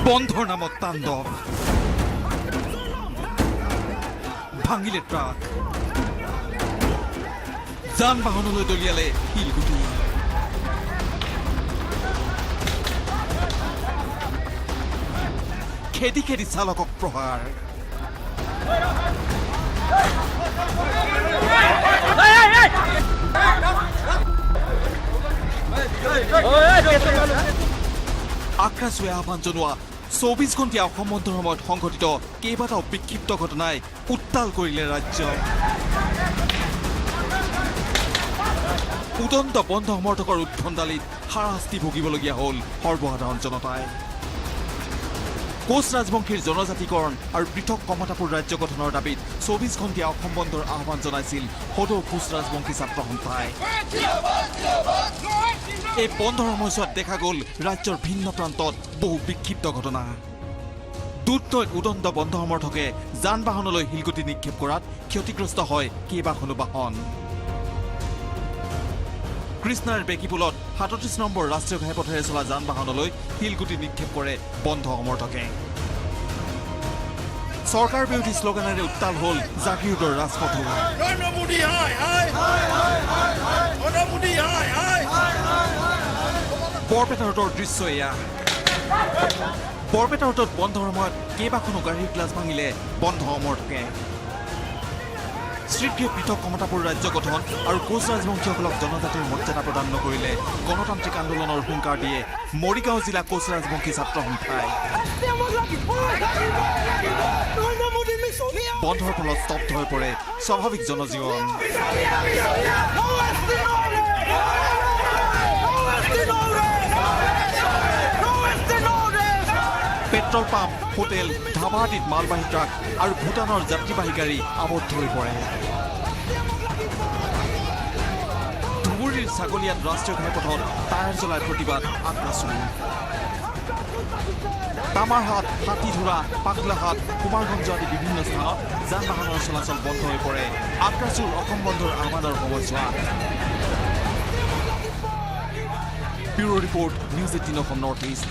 বন্ধৰ নামত তাণ্ডৱ। ভাঙিলে ট্ৰাক, যান বাহনলৈ দলিয়ালে শিলগুটি। খেদি খেদি চালকক প্ৰহাৰ। আক্ৰাছুৱে আহ্বান জনোৱা 24 ঘণ্টীয়া অসম বন্ধৰ সময়ত সংঘটিত কেইবাটাও বিক্ষিপ্ত ঘটনাই উত্তাল কৰিলে ৰাজ্য। উদন্ত বন্ধ সমৰ্থকৰ উদ্ভণ্ডালিত হাৰাশাস্তি ভুগিবলগীয়া হ'ল সৰ্বসাধাৰণ জনতাই। কোচ ৰাজবংশীৰ জনজাতিকৰণ আৰু পৃথক কমতাপুৰ ৰাজ্য গঠনৰ দাবীত 24 ঘণ্টীয়া অসম বন্ধৰ আহ্বান জনাইছিল সদৌ কোচ ৰাজবংশী ছাত্ৰ সন্থাই। এই বন্ধৰ সময়ছোৱাত দেখা গ'ল ৰাজ্যৰ ভিন্ন প্ৰান্তত বহু বিক্ষিপ্ত ঘটনা। দুধনৈত উদণ্ড বন্ধ সমৰ্থকে যান বাহনলৈ শিলগুটি নিক্ষেপ কৰাত ক্ষতিগ্ৰস্ত হয় কেইবাখনো বাহন। কৃষ্ণাৰ বেকীপুলত 37 নম্বৰ ৰাষ্ট্ৰীয় ঘাইপথেৰে চলা যান বাহনলৈ শিলগুটি নিক্ষেপ কৰে বন্ধ সমৰ্থকে। চৰকাৰ বিৰোধী শ্লোগানেৰে উত্তাল হ'ল জাগিৰোডৰ ৰাজপথো। নৰেন্দ্ৰ মোদী হায় হায়, নৰেন্দ্ৰ মোদী হায় হায়। বৰপেটা ৰোডৰ দৃশ্য এয়া। বৰপেটা ৰোডত বন্ধৰ সময়ত কেইবাখনো গাড়ীৰ গ্লাছ ভাঙিলে বন্ধ সমৰ্থকে। শীঘ্ৰে পৃথক কমতাপুৰ ৰাজ্য গঠন আৰু কোচ ৰাজবংশীসকলক জনজাতিৰ মৰ্যাদা প্ৰদান নকৰিলে গণতান্ত্ৰিক আন্দোলনৰ হুংকাৰ দিয়ে মৰিগাঁও জিলা কোচ ৰাজবংশী ছাত্ৰ সন্থাই। বন্ধৰ ফলত স্তব্ধ হৈ পৰে স্বাভাৱিক জনজীৱন। পেট্ৰল পাম্প, হোটেল, ধাবা আদিত মালবাহী ট্ৰাক আৰু ভূটানৰ যাত্ৰীবাহী গাড়ী আবদ্ধ হৈ পৰে। ধুবুৰীৰ ছাগলীয়ান ৰাষ্ট্ৰীয় ঘাইপথত টায়াৰ জ্বলাই প্ৰতিবাদ আক্ৰাছুৰ। তামাৰহাট, হাতীধৰা, পাগলাহাট, কুমাৰগঞ্জ আদি বিভিন্ন স্থানত যান বাহনৰ চলাচল বন্ধ হৈ পৰে আক্ৰাছুৰ অসম বন্ধৰ আহ্বানৰ সময়ছোৱাত। Bureau report, News 18 Assam North East.